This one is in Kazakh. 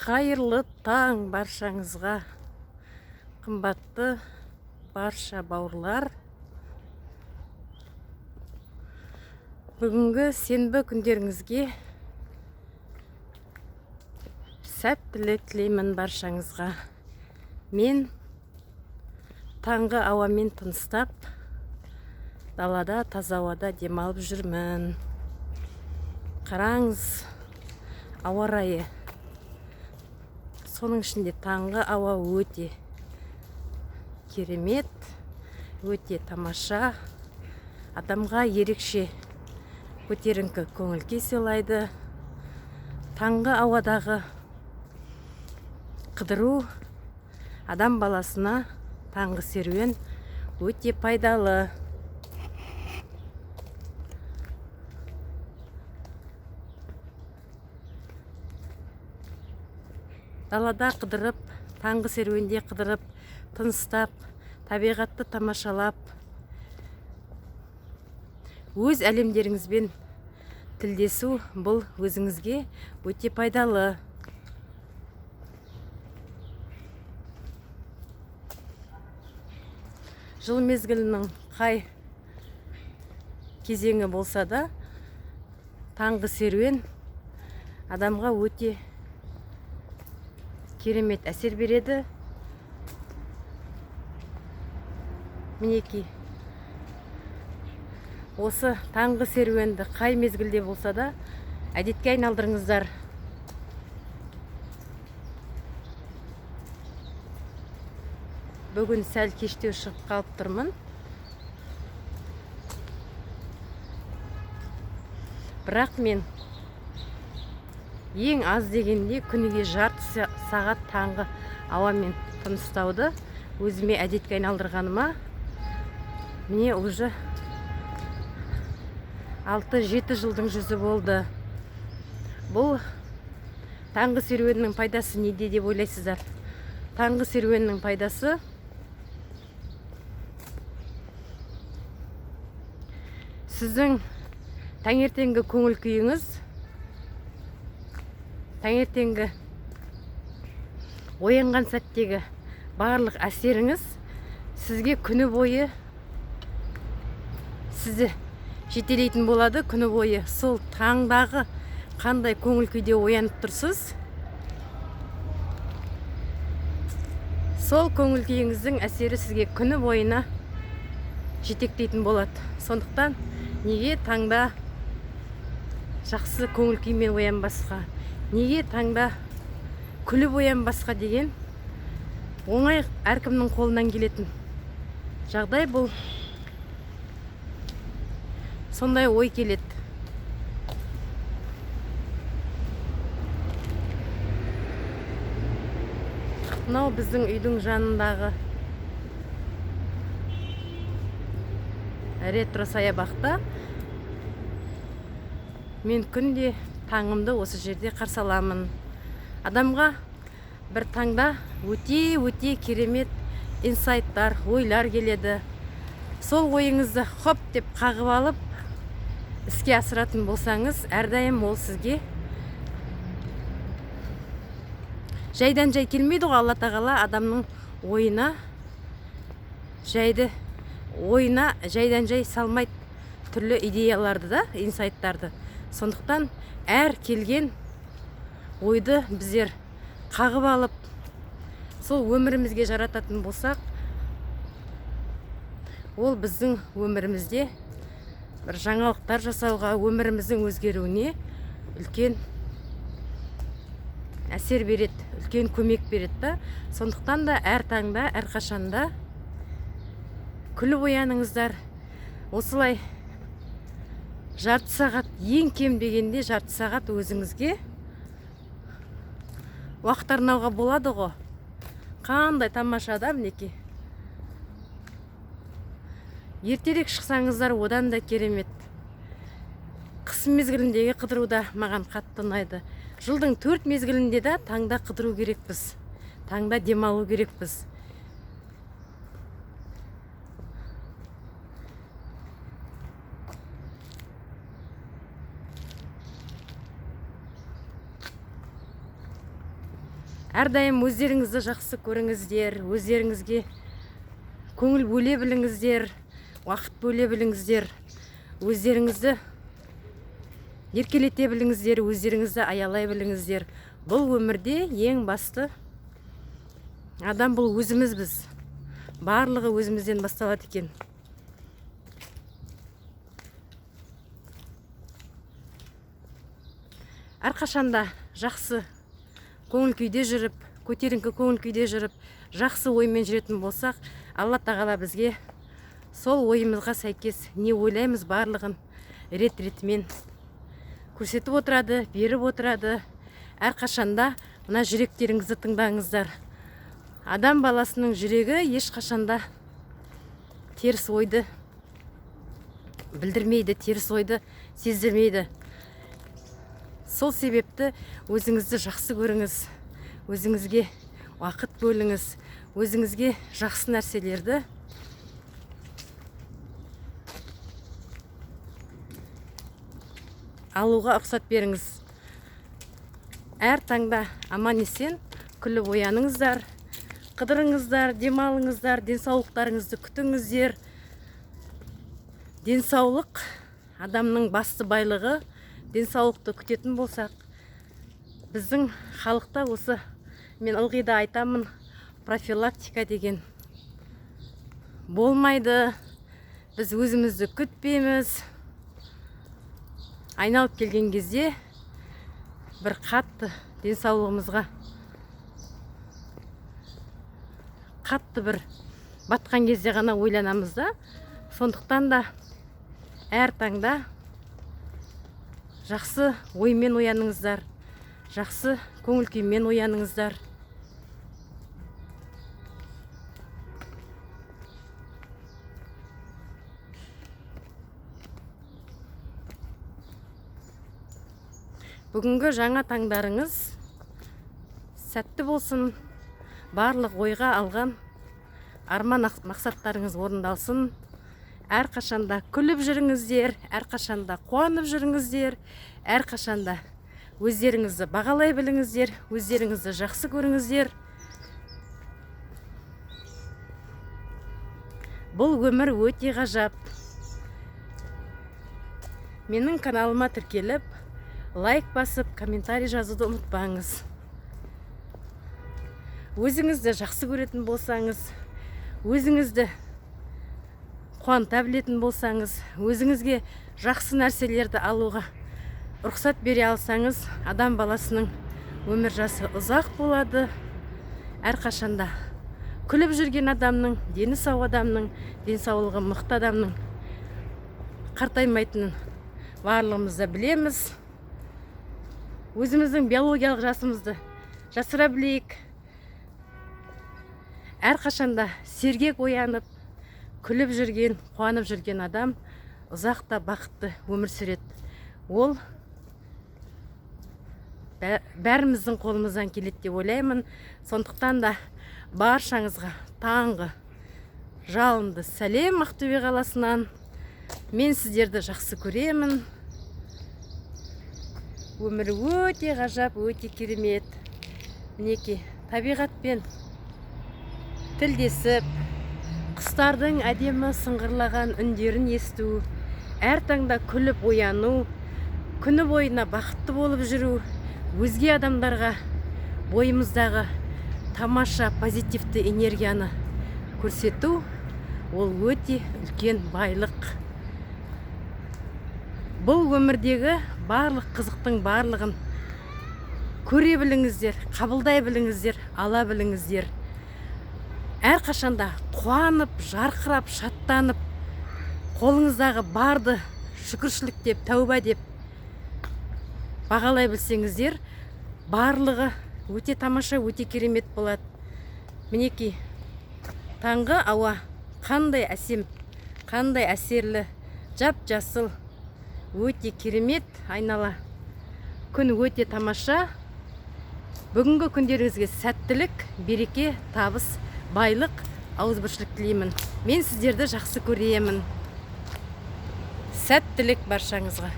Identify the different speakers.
Speaker 1: Қайырлы таң баршаңызға, қымбатты барша бауырлар. Бүгінгі сенбі күндеріңізге сәттілік тілеймін баршаңызға. Мен таңғы ауамен тыныстап, далада, таза ауада демалып жүрмін. Қараңыз, ауа райы, соның ішінде таңғы ауа өте керемет, өте тамаша, адамға ерекше көтеріңкі көңіл күй сыйлайды. Таңғы ауадағы қыдыру адам баласына таңғы серуен өте пайдалы. Далада қыдырып, таңғы серуенде қыдырып, тыныстап, табиғатты тамашалап, өз әлемдеріңізбен тілдесу бұл өзіңізге өте пайдалы. Жыл мезгілінің қай кезеңі болса да, таңғы серуен адамға өте керемет әсер береді. Мінекей, осы таңғы серуенді қай мезгілде болса да әдетке айналдырыңыздар. Бүгін сәл кештеу шығып қалып тұрмын. Бірақ мен ең аз дегенде күніге жарты сағат таңғы ауамен тыныстауды өзіме әдетке айналдырғаныма міне уже 6-7 жылдың жүзі болды. Бұл таңғы серуеннің пайдасы неде деп ойлайсыздар? Таңғы серуеннің пайдасы сіздің таңертеңгі көңіл күйіңіз, таңертеңгі оянған сәттегі барлық әсеріңіз сізге күні бойы сізді жетелейтін болады. Күні бойы сол таңдағы қандай көңіл күйде оянып тұрсыз, сол көңіл күйіңіздің әсері сізге күні бойына жетектейтін болады. Сондықтан неге таңда жақсы көңіл күймен оянбасқа, неге таңда күліп оянбасқа деген оңай әркімнің қолынан келетін жағдай бұл. Сондай ой келеді. Мынау біздің үйдің жанындағы ретро саябақта мен күнде таңымды осы жерде қарсы аламын. Адамға бір таңда өте-өте керемет инсайттар, ойлар келеді. Сол ойыңызды хоп деп қағып алып іске асыратын болсаңыз, әрдайым ол сізге жайдан жай келмейді ғой. Алла тағала адамның ойына жайды, ойына жайдан жай салмайды түрлі идеяларды да, инсайттарды. Сондықтан әр келген ойды біздер қағып алып, сол өмірімізге жарататын болсақ, ол біздің өмірімізде бір жаңалықтар жасауға, өміріміздің өзгеруіне үлкен әсер береді, үлкен көмек береді да. Сондықтан да әр таңда, әр қашанда күліп ояныңыздар. Осылай жарты сағат, ең кем дегенде жарты сағат өзіңізге уақыт арнауға болады ғой. Қандай тамаша да, мінекей. Ертерек шықсаңыздар одан да керемет. Қыс мезгіліндегі қыдыру да маған қатты ұнайды. Жылдың 4 мезгілінде де таңда қыдыру керекпіз. Таңда демалу керекпіз. Әрдайым өздеріңізді жақсы көріңіздер, өздеріңізге көңіл бөле біліңіздер, уақыт бөле біліңіздер, өздеріңізді еркелете біліңіздер, өздеріңізді аялай біліңіздер. Бұл өмірде ең басты адам бұл өзімізбіз. Барлығы өзімізден басталады екен. Әрқашанда жақсы көңіл күйде жүріп, көтеріңкі көңіл күйде жүріп, жақсы оймен жүретін болсақ, Алла тағала бізге сол ойымызға сәйкес не ойлаймыз барлығын рет-ретімен көрсетіп отырады, беріп отырады. Әрқашанда мына жүректеріңізді тыңдаңыздар. Адам баласының жүрегі ешқашанда теріс ойды білдірмейді, теріс ойды сездірмейді. Сол себепті өзіңізді жақсы көріңіз, өзіңізге уақыт бөліңіз, өзіңізге жақсы нәрселерді алуға рұқсат беріңіз. Әр таңда аман-есен күліп ояныңыздар, қыдырыңыздар, демалыңыздар, денсаулықтарыңызды күтіңіздер. Денсаулық адамның басты байлығы. Денсаулықты күтетін болсақ, біздің халықта осы, мен ылғи да айтамын, профилактика деген болмайды. Біз өзімізді күтпейміз. Айналып келген кезде бір қатты денсаулығымызға қатты бір батқан кезде ғана ойланамыз да. Сондықтан да әр таңда жақсы оймен ояныңыздар, жақсы көңіл күймен ояныңыздар. Бүгінгі жаңа таңдарыңыз сәтті болсын. Барлық ойға алған арман мақсаттарыңыз орындалсын. Әрқашанда күліп жүріңіздер, әрқашанда қуанып жүріңіздер, әрқашанда өздеріңізді бағалай біліңіздер, өздеріңізді жақсы көріңіздер. Бұл өмір өте ғажап. Менің каналыма тіркеліп, лайк басып, комментарий жазуды ұмытпаңыз. Өзіңізді жақсы көретін болсаңыз, өзіңізді қуанта білетін болсаңыз, өзіңізге жақсы нәрселерді алуға рұқсат бере алсаңыз, адам баласының өмір жасы ұзақ болады. Әрқашанда күліп жүрген адамның, дені сау адамның, денсаулығы мықты адамның қартаймайтынын барлығымыз да білеміз. Өзіміздің биологиялық жасымызды жасыра білейік. Әрқашанда сергек оянып, күліп жүрген, қуанып жүрген адам ұзақ та бақытты өмір сүреді. Ол бәріміздің қолымыздан келеді деп ойлаймын. Сондықтан да баршаңызға таңғы жалынды сәлем Ақтөбе қаласынан. Мен сіздерді жақсы көремін. Өмір өте ғажап, өте керемет. Мінекей, табиғатпен тілдесіп, құстардың әдемі сыңғырлаған үндерін есту, әр таңда күліп ояну, күні бойына бақытты болып жүру, өзге адамдарға бойымыздағы тамаша позитивті энергияны көрсету, ол өте үлкен байлық. Бұл өмірдегі барлық қызықтың барлығын көре біліңіздер, қабылдай біліңіздер, ала біліңіздер. Әрқашанда қуанып, жарқырап, шаттанып, қолыңыздағы барды шүкіршілік деп, тәуба деп бағалай білсеңіздер, барлығы өте тамаша, өте керемет болады. Мінекей, таңғы ауа қандай әсем, қандай әсерлі, жап-жасыл, өте керемет айнала. Күн өте тамаша. Бүгінгі күндеріңізге сәттілік, береке, табыс, байлық, ауызбіршілік тілеймін. Мен сіздерді жақсы көремін. Сәттілік баршаңызға.